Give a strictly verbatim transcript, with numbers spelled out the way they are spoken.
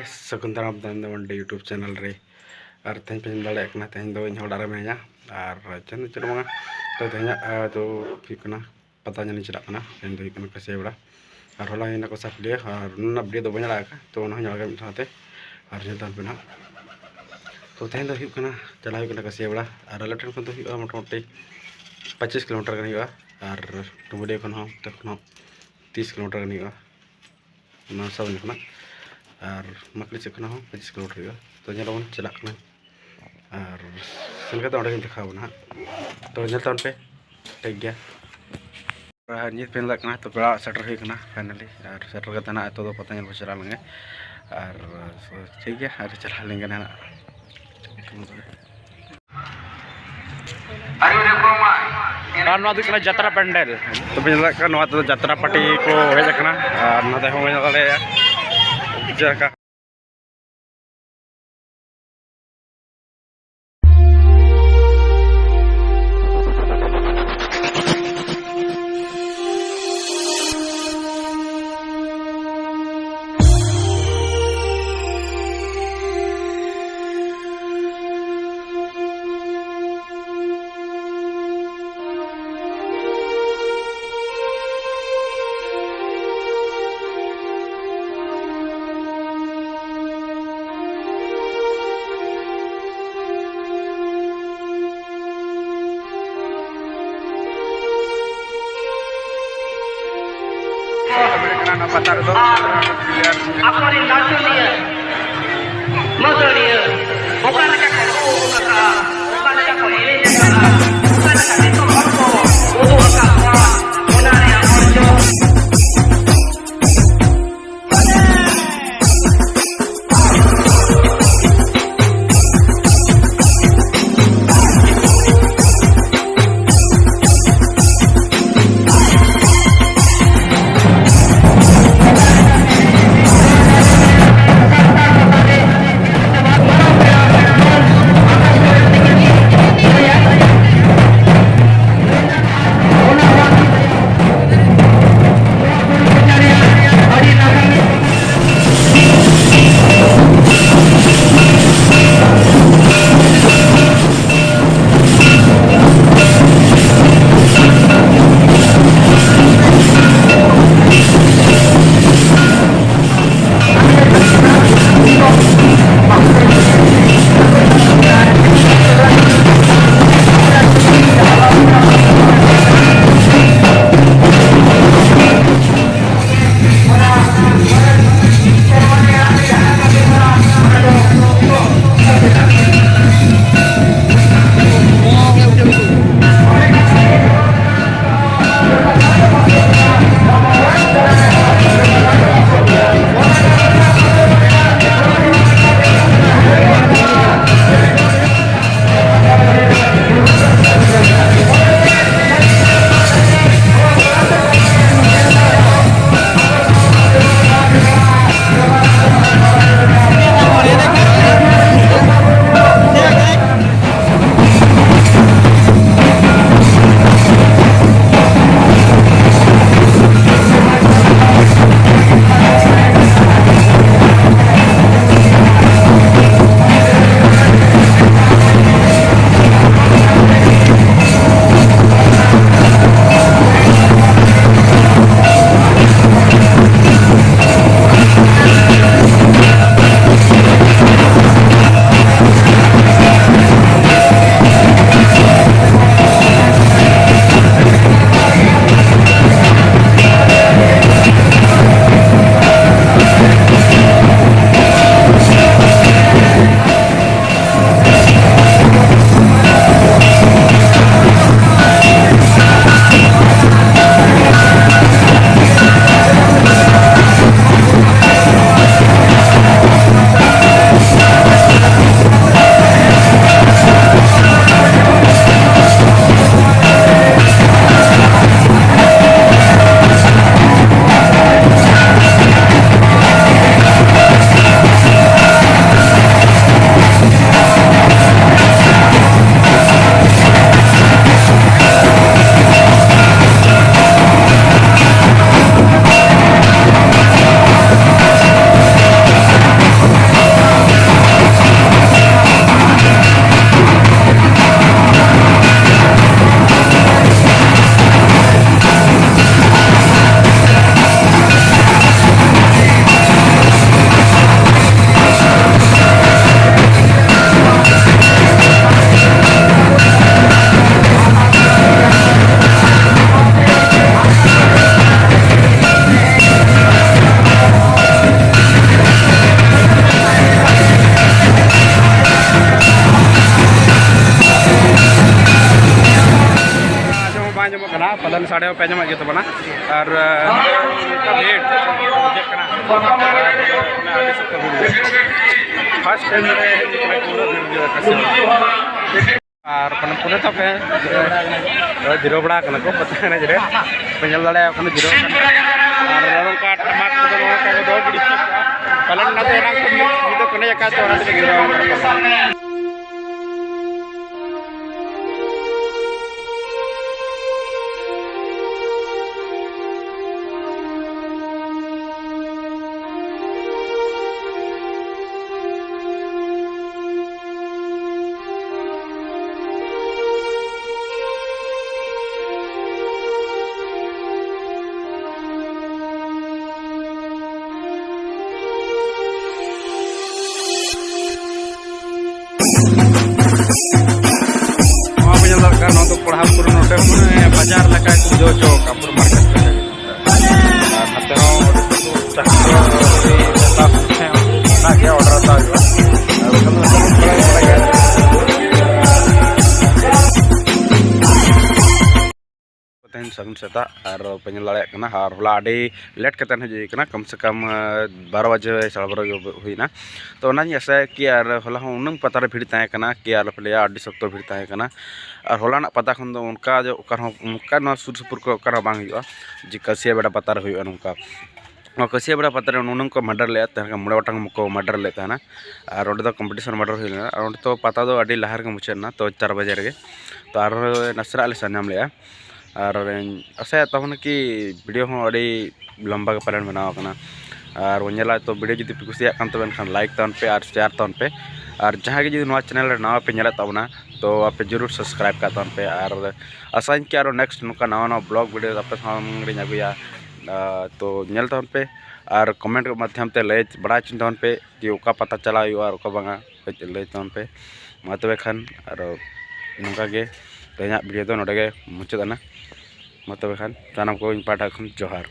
ᱥᱟᱹᱜᱩᱱ ᱫᱟᱨᱟᱢ ᱫᱟᱱ ᱫᱚ ᱢᱟᱱᱰᱤ YouTube ᱪᱮᱱᱮᱞ ᱨᱮ᱾ ᱟᱨ ᱛᱮᱦᱮᱧ ᱯᱮ ᱧᱮᱞ ᱫᱟᱲᱮᱭᱟᱜ ᱠᱟᱱᱟ, ᱛᱮᱦᱮᱧ ᱫᱚ ᱤᱧ ᱦᱚᱸ ᱚᱲᱟᱜ ᱨᱮ ᱢᱤᱱᱟᱹᱧᱟ᱾ ᱟᱨ ᱪᱮᱫ ᱫᱚ ᱪᱮᱫ ᱦᱚᱸ ᱵᱟᱝᱟ, ᱛᱚ ᱛᱮᱦᱮᱧᱟᱜ, ᱟᱨ ᱫᱚ ᱦᱩᱭᱩᱜ ᱠᱟᱱᱟ ᱯᱟᱛᱟ ᱧᱮᱞ ᱤᱧ ᱪᱟᱞᱟᱜ ᱠᱟᱱᱟ᱾ ᱛᱮᱦᱮᱧ ᱫᱚ ᱦᱩᱭᱩᱜ ᱠᱟᱱᱟ ᱠᱟᱹᱥᱤᱭᱟᱹ ᱵᱮᱲᱟ᱾ ᱟᱨ ᱦᱚᱞᱟ ᱦᱩᱭᱱᱟ ᱠᱚ ᱥᱟᱯᱞᱤᱭᱟ, ᱟᱨ ᱚᱱᱟ ᱵᱷᱤᱰᱤᱭᱳ ᱫᱚ ᱵᱟᱹᱧ ᱟᱲᱟᱜ ᱟᱠᱟᱫ, ᱛᱚ ᱚᱱᱟ ᱦᱚᱸᱧ ᱟᱲᱟᱜᱟ ᱢᱤᱫ ᱫᱷᱟᱣ ᱛᱮ᱾ ᱟᱨ ᱧᱮᱞ ᱛᱟᱵᱚᱱ ᱯᱮ ᱱᱟᱦᱟᱜ᱾ ᱛᱚ ᱛᱮᱦᱮᱧ ᱫᱚ ᱦᱩᱭᱩᱜ ᱠᱟᱱᱟ, ᱪᱟᱞᱟᱣ ᱦᱩᱭᱩᱜ ᱠᱟᱱᱟ ᱠᱟᱹᱥᱤᱭᱟᱹ ᱵᱮᱲᱟ᱾ ᱟᱨ ᱟᱞᱮ ᱴᱷᱮᱱ ᱠᱷᱚᱱ ᱫᱚ ᱦᱩᱭᱩᱜᱼᱟ ᱢᱚᱴᱟᱢᱩᱴᱤ ᱯᱚᱸᱪᱤᱥ ᱠᱤᱞᱳᱢᱤᱴᱟᱨ ᱜᱟᱱ ᱦᱩᱭᱩᱜᱼᱟ᱾ ᱟᱨ ᱰᱩᱢᱩᱨᱤᱭᱟᱹ ᱠᱷᱚᱱ ᱦᱚᱸ ᱛᱤᱨᱤᱥ ᱠᱤᱞᱳᱢᱤᱴᱟᱨ ᱜᱟᱱ ᱦᱩᱭᱩᱜᱼᱟ᱾ ᱚᱱᱟ ᱥᱟᱵᱚᱱᱤ ᱠᱷᱚᱱᱟᱜ᱾ ᱟᱨ ᱢᱟᱠᱞᱤ ᱥᱮᱫ ᱠᱷᱚᱱᱟᱜ ᱦᱚᱸ ᱯᱚᱸᱪᱤᱥ ᱠᱤᱞᱳᱢᱤᱴᱟᱨ ᱦᱩᱭᱩᱜᱼᱟ᱾ ᱛᱚ ᱧᱮᱞ ᱟᱵᱚᱱ, ᱪᱟᱞᱟᱜ ᱠᱟᱱᱟ᱾ ᱟᱨ ᱥᱮᱱ ᱠᱟᱛᱮ ᱚᱸᱰᱮ ᱜᱮᱧ ᱫᱮᱠᱷᱟᱣ ᱟᱵᱚᱱᱟ ᱦᱟᱸᱜ᱾ ᱛᱚ ᱧᱮᱞ ᱛᱟᱵᱚᱱ ᱯᱮ, ᱴᱷᱤᱠ ᱜᱮᱭᱟ᱾ ᱟᱨ ᱧᱤᱛ ᱯᱮ ᱧᱮᱞ ᱫᱟᱲᱮᱭᱟᱜ ᱠᱟᱱᱟ, ᱛᱚ ᱯᱮᱲᱟ ᱚᱲᱟᱜ ᱥᱮᱴᱮᱨ ᱦᱩᱭ ᱠᱟᱱᱟ finally᱾ ᱟᱨ ᱥᱮᱴᱮᱨ ᱠᱟᱛᱮ ᱱᱟᱜ ᱱᱤᱛᱚᱜ ᱫᱚ ᱯᱟᱛᱟ ᱧᱮᱞ ᱵᱚᱱ ᱪᱟᱞᱟᱣ ᱞᱮᱱ ᱜᱮ᱾ ᱟᱨ ᱴᱷᱤᱠ ᱜᱮᱭᱟ, ᱟᱨ ᱪᱟᱞᱟᱣ ᱞᱮᱱ ᱜᱮ ᱱᱟᱜ᱾ ᱟᱨ ᱱᱚᱣᱟ ᱫᱚ ᱦᱩᱭᱩᱜ ᱠᱟᱱᱟ ᱡᱟᱛᱨᱟ ᱯᱮᱱᱰᱮᱞ᱾ ᱛᱚᱵᱮ ᱧᱮᱞ ᱫᱟᱲᱮᱭᱟᱜ ᱠᱟᱱᱟ, ᱱᱚᱣᱟ ᱫᱚ ᱡᱟᱛᱨᱟ ᱯᱟᱨᱴᱤ ᱠᱚ ᱦᱮᱡ ᱟᱠᱟᱱᱟ᱾ ᱟᱨ ᱱᱚᱛᱮ ᱦᱚᱸ ᱧᱮᱞ ᱫᱟᱲᱮᱭᱟᱜᱼᱟ, ᱡᱮᱞᱮᱠᱟ ᱟᱵᱚᱨᱮᱱ ᱱᱟᱪᱚᱱᱤᱭᱟᱹ, ᱢᱟᱹᱫᱟᱹᱲᱤᱭᱟᱹ, ᱚᱠᱟ ᱞᱮᱠᱟ ᱠᱚ ᱨᱩ ᱟᱠᱟᱫᱼᱟ, ᱚᱠᱟ ᱞᱮᱠᱟ ᱠᱚ ᱮᱱᱮᱡ ᱟᱠᱟᱫᱼᱟ, ᱚᱠᱟ ᱞᱮᱠᱟ ᱫᱤᱥᱚᱢ ᱦᱚᱲ ᱠᱚ ᱩᱫᱩᱜ ᱟᱠᱟᱫ ᱠᱚᱣᱟ, ᱚᱱᱟ ᱨᱮᱭᱟᱜ ᱚᱨᱡᱚ᱾ ᱥᱟᱰᱮ ᱦᱚᱸᱯᱮ ᱟᱸᱡᱚᱢᱮᱫ ᱜᱮ ᱛᱟᱵᱚᱱᱟ᱾ ᱟᱨ ᱱᱚᱝᱠᱟ ᱵᱷᱤᱲ ᱵᱩᱡᱷᱟᱹᱜ ᱠᱟᱱᱟ᱾ ᱟᱨ ᱟᱹᱰᱤ ᱥᱚᱠᱛᱚ ᱵᱷᱤᱲ ᱵᱩᱡᱷᱟᱹᱜ ᱠᱟᱱᱟ᱾ ᱯᱷᱟᱥᱴ ᱴᱟᱭᱤᱢ ᱱᱚᱰᱮ ᱦᱮᱡ ᱠᱟᱱᱟ, ᱩᱱᱟᱹᱜ ᱵᱷᱤᱲ ᱵᱩᱡᱷᱟᱹᱜ ᱠᱟᱱᱟ᱾ ᱟᱨ ᱯᱩᱱᱮ ᱛᱟᱯᱮ ᱡᱤᱨᱟᱹᱣ ᱵᱟᱲᱟ ᱠᱟᱱᱟ ᱠᱚ ᱯᱟᱛᱟ ᱮᱱᱮᱡ ᱨᱮ᱾ ᱯᱮ ᱧᱮᱞ ᱫᱟᱲᱮᱭᱟᱜ ᱠᱟᱱᱟ, ᱡᱤᱨᱟᱹᱣ ᱠᱟᱱᱟ᱾ ᱟᱨ ᱱᱚᱜᱼᱚ ᱱᱚᱝᱠᱟ ᱴᱟᱢᱟᱠ ᱠᱚᱫᱚ ᱱᱚᱜᱼᱚ ᱱᱚᱝᱠᱟ ᱠᱚ ᱫᱚᱦᱚ ᱜᱤᱰᱤ ᱠᱟᱜᱼᱟ᱾ ᱯᱟᱞᱮᱱ ᱚᱱᱟ ᱫᱚ ᱮᱱᱟᱝ ᱠᱷᱚᱱ ᱢᱤᱫ ᱫᱚ ᱠᱚ ᱮᱱᱮᱡ ᱟᱠᱟᱫ ᱪᱚ, ᱚᱱᱟ ᱛᱮᱜᱮ ᱡᱤᱨᱟᱹᱣ ᱠᱟᱱᱟ ᱠᱚ᱾ ᱱᱚᱣᱟ ᱵᱚᱱ ᱧᱮᱞ ᱫᱟᱲᱮᱭᱟᱜ ᱠᱟᱱᱟ, ᱱᱚᱣᱟ ᱫᱚ ᱠᱚᱲᱦᱟᱯᱩᱨ, ᱱᱚᱛᱮ ᱢᱟᱱᱮ ᱵᱟᱡᱟᱨ ᱞᱮᱠᱟ ᱠᱚ ᱵᱩᱡᱷᱟᱹᱣ ᱦᱚᱪᱚ ᱠᱟᱜᱼᱟ, ᱯᱩᱨᱟᱹ ᱢᱟᱨᱠᱮᱴ ᱞᱮᱠᱟ ᱜᱮ᱾ ᱟᱨ ᱱᱚᱛᱮ ᱦᱚᱸ ᱟᱹᱰᱤ ᱥᱚᱠᱛᱚ ᱪᱟᱥ ᱠᱚ ᱟᱹᱰᱤ ᱡᱟᱹᱥᱛᱤ ᱢᱮᱱᱟᱜ ᱜᱮᱭᱟ, ᱚᱰᱟᱨ ᱦᱟᱛᱟᱣ ᱦᱩᱭᱩᱜᱼᱟ᱾ ᱟᱨ ᱵᱟᱠᱷᱟᱱ ᱫᱚ ᱱᱚᱛᱮ ᱵᱚᱱ ᱵᱟᱲᱟᱭ ᱜᱮᱭᱟ᱾ ᱛᱮᱦᱮᱧ ᱥᱟᱹᱜᱩᱱ ᱥᱮᱛᱟᱜ᱾ ᱟᱨ ᱯᱮ ᱧᱮᱞ ᱫᱟᱲᱮᱭᱟᱜ ᱠᱟᱱᱟ, ᱟᱨ ᱦᱚᱞᱟ ᱟᱹᱰᱤ ᱞᱮᱴ ᱠᱟᱛᱮ ᱦᱤᱡᱩᱜ ᱦᱩᱭ ᱠᱟᱱᱟ, ᱠᱚᱢ ᱥᱮ ᱠᱚᱢ, ᱟᱸ, ᱵᱟᱨᱚ ᱵᱟᱡᱮ, ᱥᱟᱲᱮ ᱵᱟᱨᱚ ᱜᱮ ᱦᱩᱭᱱᱟ᱾ ᱛᱚ ᱚᱱᱟᱧ ᱟᱥᱟᱭᱟ ᱠᱤ ᱟᱨ ᱦᱚᱞᱟ ᱦᱚᱸ ᱩᱱᱟᱹᱝ ᱯᱟᱛᱟ ᱨᱮ ᱵᱷᱤᱲ ᱛᱟᱦᱮᱸ ᱠᱟᱱᱟ ᱠᱤ ᱟᱞᱚᱯᱮ ᱞᱟᱹᱭᱟ, ᱟᱹᱰᱤ ᱥᱚᱠᱛᱚ ᱵᱷᱤᱲ ᱛᱟᱦᱮᱸ ᱠᱟᱱᱟ᱾ ᱟᱨ ᱦᱚᱞᱟᱱᱟᱜ ᱯᱟᱛᱟ ᱠᱷᱚᱱ ᱫᱚ ᱚᱱᱠᱟ ᱡᱮ ᱚᱠᱟ ᱨᱮᱦᱚᱸ, ᱚᱱᱠᱟ ᱱᱚᱣᱟ ᱥᱩᱨ ᱥᱩᱯᱩᱨ ᱠᱚᱨᱮ ᱚᱠᱟ ᱨᱮᱦᱚᱸ ᱵᱟᱝ ᱦᱩᱭᱩᱜᱼᱟ ᱡᱮ ᱠᱟᱹᱥᱤᱭᱟᱹ ᱵᱮᱲᱟ ᱯᱟᱛᱟ ᱨᱮ ᱦᱩᱭᱩᱜᱼᱟ ᱱᱚᱝᱠᱟ᱾ ᱱᱚᱣᱟ ᱠᱟᱹᱥᱤᱭᱟᱹ ᱵᱮᱲᱟ ᱯᱟᱛᱟ ᱨᱮ ᱱᱩᱱᱟᱹᱝ ᱠᱚ ᱢᱟᱨᱰᱟᱨ ᱞᱮᱫᱼᱟ, ᱛᱟᱦᱮᱸ ᱠᱟᱱᱟ ᱢᱚᱬᱮ ᱜᱚᱴᱟᱝ ᱠᱚ ᱢᱟᱨᱰᱟᱨ ᱞᱮᱫ ᱛᱟᱦᱮᱱᱟ᱾ ᱟᱨ ᱚᱸᱰᱮ ᱫᱚ ᱠᱚᱢᱯᱤᱴᱤᱥᱚᱱ ᱢᱟᱨᱰᱟᱨ ᱦᱩᱭ ᱞᱮᱱᱟ᱾ ᱟᱨ ᱚᱸᱰᱮ ᱫᱚ ᱯᱟᱛᱟ ᱫᱚ ᱟᱹᱰᱤ ᱞᱟᱦᱟ ᱨᱮᱜᱮ ᱢᱩᱪᱟᱹᱫ ᱮᱱᱟ, ᱛᱚ ᱪᱟᱨ ᱵᱟᱡᱮ ᱨᱮᱜᱮ᱾ ᱛᱚ ᱟᱨᱦᱚᱸ ᱱᱟᱥᱮᱱᱟᱜ ᱞᱮ ᱥᱟᱨ ᱧᱟᱢ ᱞᱮᱫᱼᱟ᱾ ᱟᱨ ᱟᱥᱟᱭᱮᱫ ᱛᱟᱵᱚᱱᱟ ᱠᱤ ᱵᱷᱤᱰᱤᱭᱳ ᱦᱚᱸ ᱟᱹᱰᱤ ᱞᱚᱢᱵᱟ ᱜᱮ ᱯᱟᱞᱮᱱ ᱵᱮᱱᱟᱣ ᱟᱠᱟᱱᱟ᱾ ᱟᱨ ᱵᱚᱱ ᱧᱮᱞᱟ, ᱛᱚ ᱵᱷᱤᱰᱤᱭᱳ ᱡᱩᱫᱤ ᱯᱮ ᱠᱩᱥᱤᱭᱟᱜ ᱠᱟᱱ ᱛᱟᱵᱮᱱ ᱠᱷᱟᱱ ᱞᱟᱭᱤᱠ ᱛᱟᱵᱚᱱ ᱯᱮ ᱟᱨ ᱥᱮᱭᱟᱨ ᱛᱟᱵᱚᱱ ᱯᱮ᱾ ᱟᱨ ᱡᱟᱦᱟᱸᱭ ᱜᱮ ᱡᱩᱫᱤ ᱱᱚᱣᱟ ᱪᱮᱱᱮᱞ ᱨᱮ ᱱᱟᱣᱟ ᱯᱮ ᱧᱮᱞᱮᱫ ᱛᱟᱵᱚᱱᱟ, ᱛᱚ ᱟᱯᱮ ᱡᱚᱨᱩᱨ ᱥᱟᱵᱥᱠᱨᱟᱭᱤᱵ ᱠᱟᱜ ᱛᱟᱵᱚᱱ ᱯᱮ᱾ ᱟᱨ ᱟᱥᱟᱧ ᱠᱤ ᱟᱨᱚ ᱱᱮᱠᱥᱴ ᱱᱚᱝᱠᱟ ᱱᱟᱣᱟ ᱱᱟᱣᱟ ᱵᱞᱚᱜ ᱵᱷᱤᱰᱤᱭᱳ ᱟᱯᱮ ᱥᱟᱢᱟᱝ ᱨᱤᱧ ᱟᱹᱜᱩᱭᱟ᱾ ᱟᱨ ᱛᱚ ᱧᱮᱞ ᱛᱟᱵᱚᱱ ᱯᱮ ᱟᱨ ᱠᱚᱢᱮᱱᱴ ᱢᱟᱫᱽᱫᱷᱚᱢ ᱛᱮ ᱞᱟᱹᱭ ᱵᱟᱲᱟᱭ ᱦᱚᱪᱚᱧ ᱛᱟᱵᱚᱱ ᱯᱮ ᱡᱮ ᱚᱠᱟ ᱯᱟᱛᱟ ᱪᱟᱞᱟᱣ ᱦᱩᱭᱩᱜᱼᱟ ᱟᱨ ᱚᱠᱟ ᱵᱟᱝᱟ, ᱠᱟᱹᱡ ᱞᱟᱹᱭ ᱛᱟᱵᱚᱱ ᱯᱮ᱾ ᱢᱟ ᱛᱚᱵᱮ ᱠᱷᱟᱱ ᱟᱨᱚ ᱱᱚᱝᱠᱟ ᱜᱮ ᱛᱮᱦᱮᱧᱟᱜ ᱵᱷᱤᱰᱤᱭᱳ ᱫᱚ ᱱᱚᱰᱮ ᱜᱮ ᱢᱩᱪᱟᱹᱫ ᱮᱱᱟ᱾ ᱢᱟ ᱛᱚᱵᱮ ᱠᱷᱟᱱ ᱥᱟᱱᱟᱢ ᱠᱚ ᱤᱧ ᱯᱟᱦᱴᱟ ᱠᱷᱚᱱ ᱡᱚᱦᱟᱨ᱾